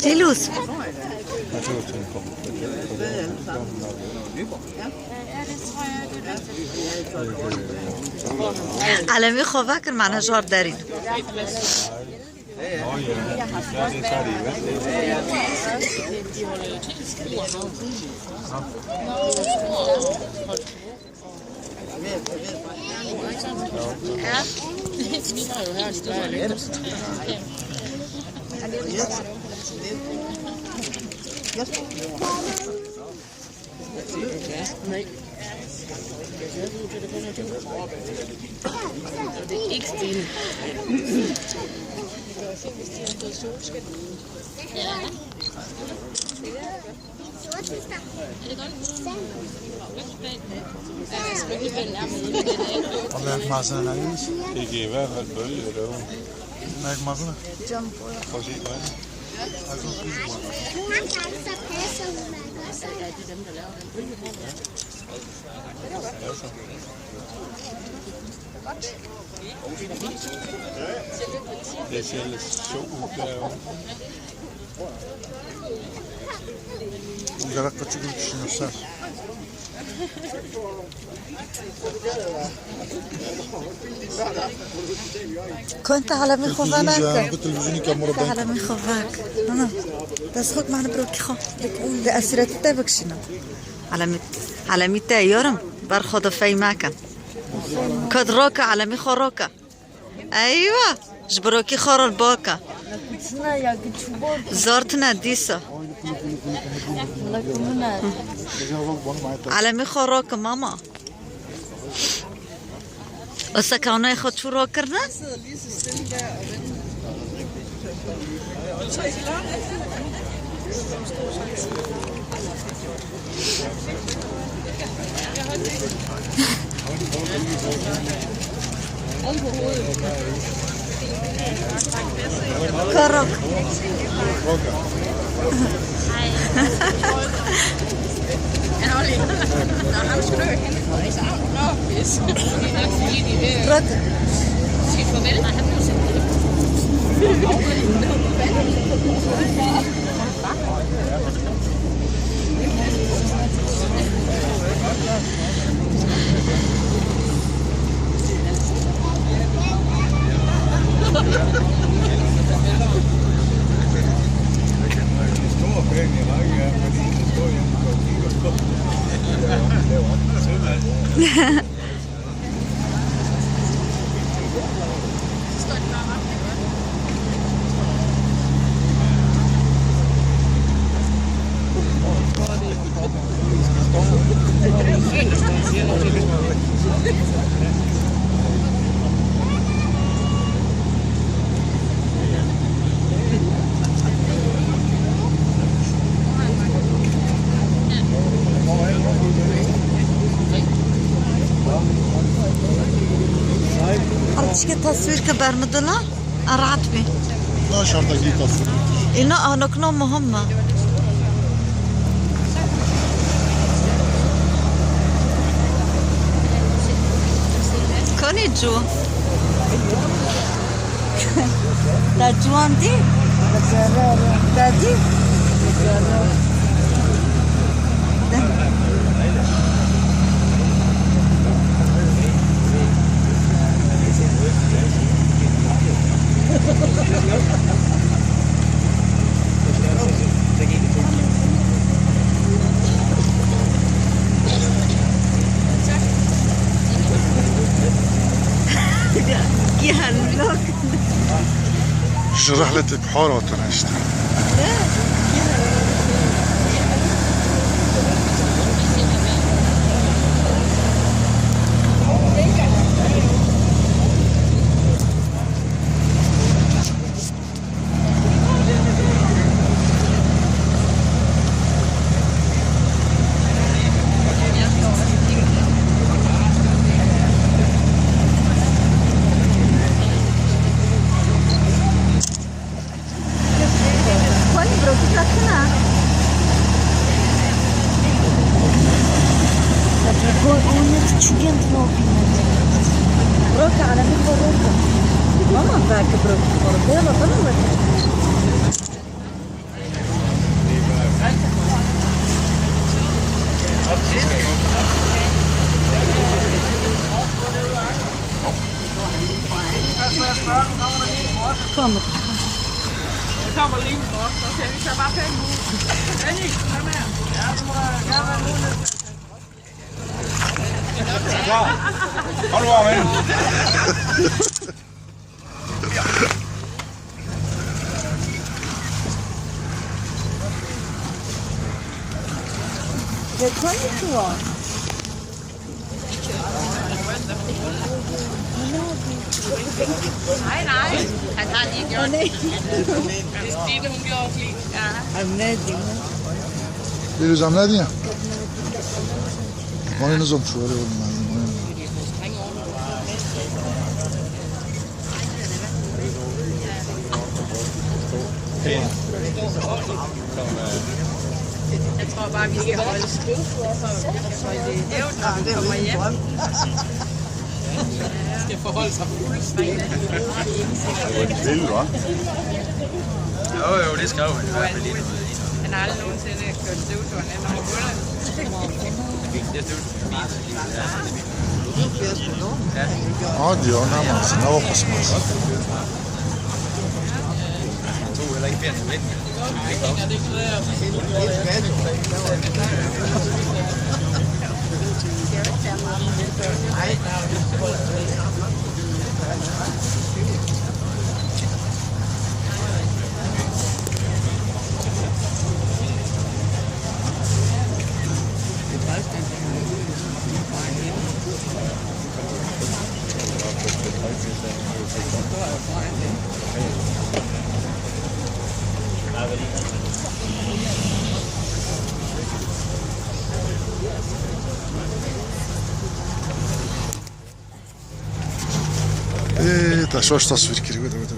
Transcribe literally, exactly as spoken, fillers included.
Gelûs. Elemî xwe vekir, me ne jar derîn. Ama mazana neymiş? Peki, ben hep böyle yürüyorum. Mek mazana? Hoş iyi var. Gerek küçük bir kişi yoksa. Konta alemî xwe vana ke. Konta alemî xwe vak. Ana. Dest xwe mane bro ki xwe. De esireti te bikşîne. Alemî, alemî te yorum. Ber xwe de fey meke. Kod roka, alemî xwe roka. Eywa, ji birokî xwe re baka. Zor tine dîsa. Alemî xwe rokim ama. O sekawnayê xwe çû rokirine? Korok. Rot. Artişke tasvîr ke bermidila, a rahat bî. Na şarta ki tasvîr. Îna anokna muhim e. Konê cû? Te ciwan dî? Te dî? Ji rihletê bihar hatine işte. Nein, nein, das hat die gehört. Das ist die unglaublich. Ja. Bîr û zam nediye? Wan ê nizom şû, erê oğlum, lazım. Jeg tror bare, vi skal holde, holde i hævd, når vi kommer hjem. Skal forholde sig fuldstændig. Det var en lille, hva'? Jo, jo, det skrev han i hvert fald ind. Han har aldrig nogensinde kørt støvsugeren ind over gulvet. Det er støvsugeren. Hadi ya, ne yapsın, ne yapasın? Ê, te şaş tasvîr kiriye, wede, wede,